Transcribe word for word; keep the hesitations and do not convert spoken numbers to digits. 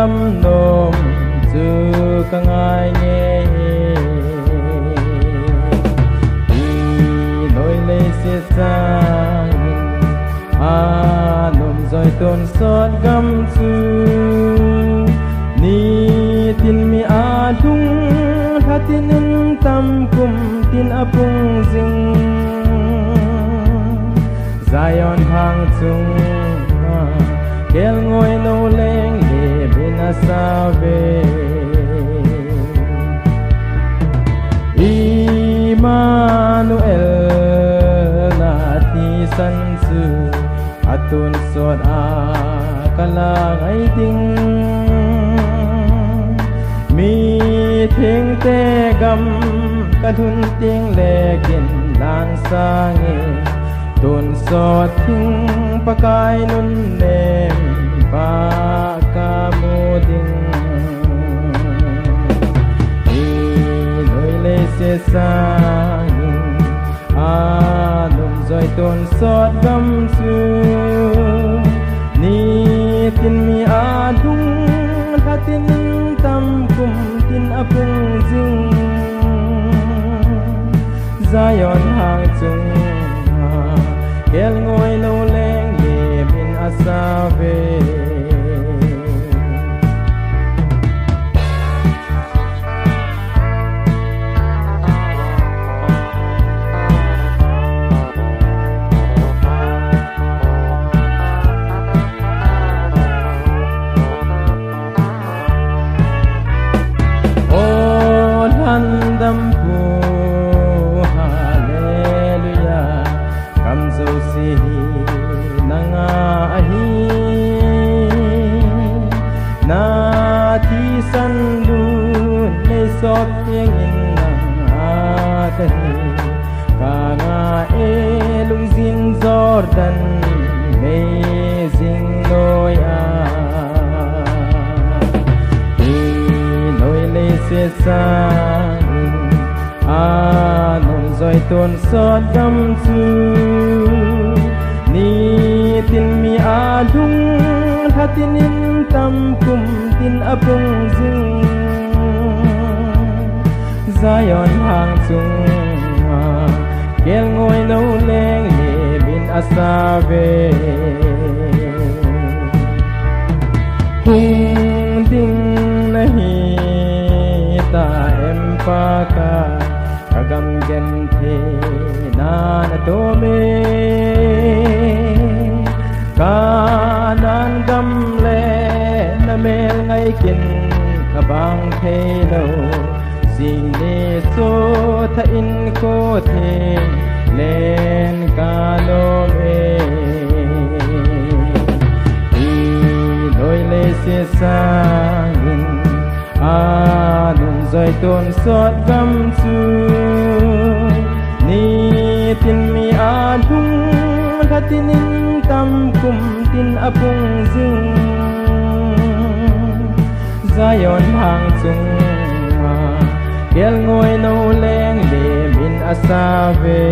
Nom chu ka ngai nge. I noi leiset sangin a nom joi tonsot gam chu nitin mi a lhung lhatin in tam kum tin a pung jing. Zion hang chunga kelngoi no leng lim in a sa ve. Immanuel, na thisan chu a tonsot a ka la ngai ding. Mithengte gam ka lhun teng le kin lan sange, tonsot thing Pakai nunnem pa ka mu ding. I noi leiset sangin a nom joi tonsot gam chu nitin mi a lhung lhatin in tam kum tin a pung jing. Zion hang chunga kelngoi no leng lim in a sa ve. O lhandam pu, hallelujah, kam jouse hi nanga ahi. Na thisan lun nei sot teng in nanga ka hi. Ka nga e lungjin Jordan mei jing noi a. I noi leiset sangin a nom joi tonsot gam chu nitin mi a lhung lhatin in tam kum tin a pung jing. Zion hang chunga kelngoi no leng lim in a sa ve. Hung ding na hi ta em Pakai, ka gam genthei na na tom e. Kanan gam le na mel ngai kin ka bang thei lo. Jing ni chu tha in ko thei len ka nom e. I noi leiset sangin a nom joi tonsot gam chu nitin mi a lhung lhatin in tam kum tin a pung jing. Zion hang chunga kelngoi no leng lim in a sa ve.